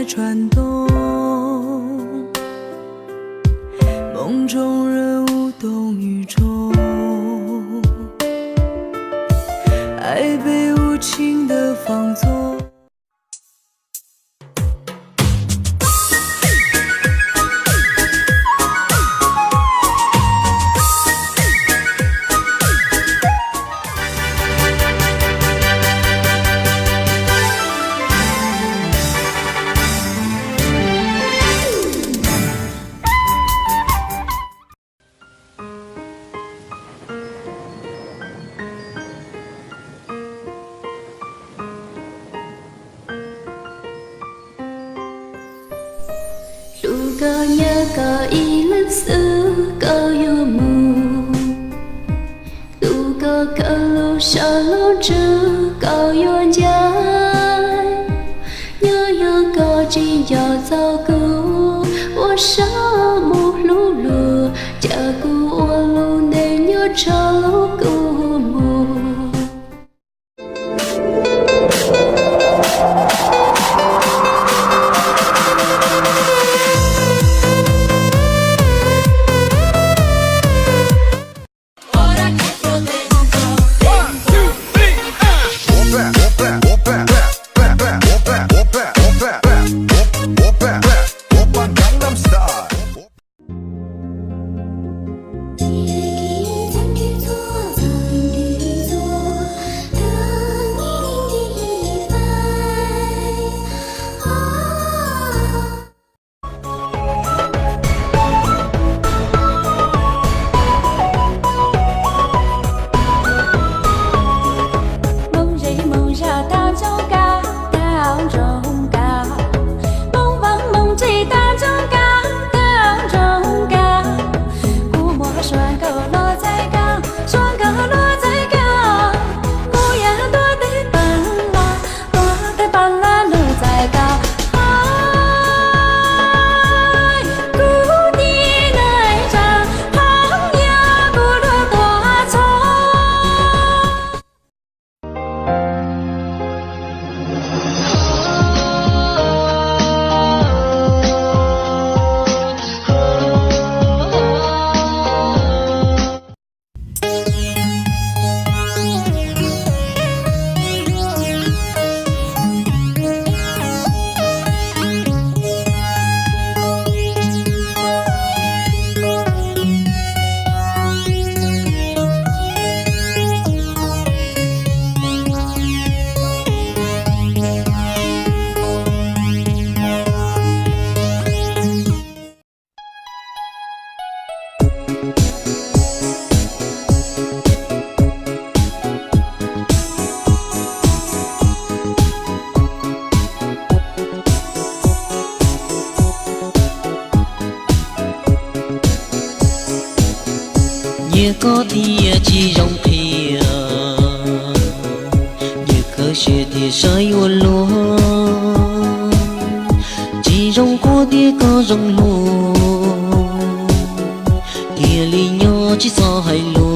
穿冬，梦中人舞动雨中，爱被无情的放纵。 Hlub koj nyob koj ib leeg xwb koj yuav mus, tu koj kawg lub sab lub ntsws koj yuav ncaim. Nyob yog koj tsis nco txog kuv, ua saum mus hlub luag, cas kuv ua lub neej nyob tso lub kua muag. Moog zej moog zag taag nroo kag, taag nroo kag. Moog vaam moog tsi taag nroo kag, taag nroo kag. Kuv muaj suav nkauj luag txhais kag, suav nkauj luag txhais kag. Kuv yog tuab teg paag lug, tuab teg paag lug txhais kag. Hais kuv tib neeg tsaam, hais yog kuv luag tuaj txhua. Nyiaj koj tias tsis zoo qhia, nyiaj koj siab tias saib yuav luag, tsis zoo quaj tias koj zoo luag, thiaj li nyob tsis txhob hais lus.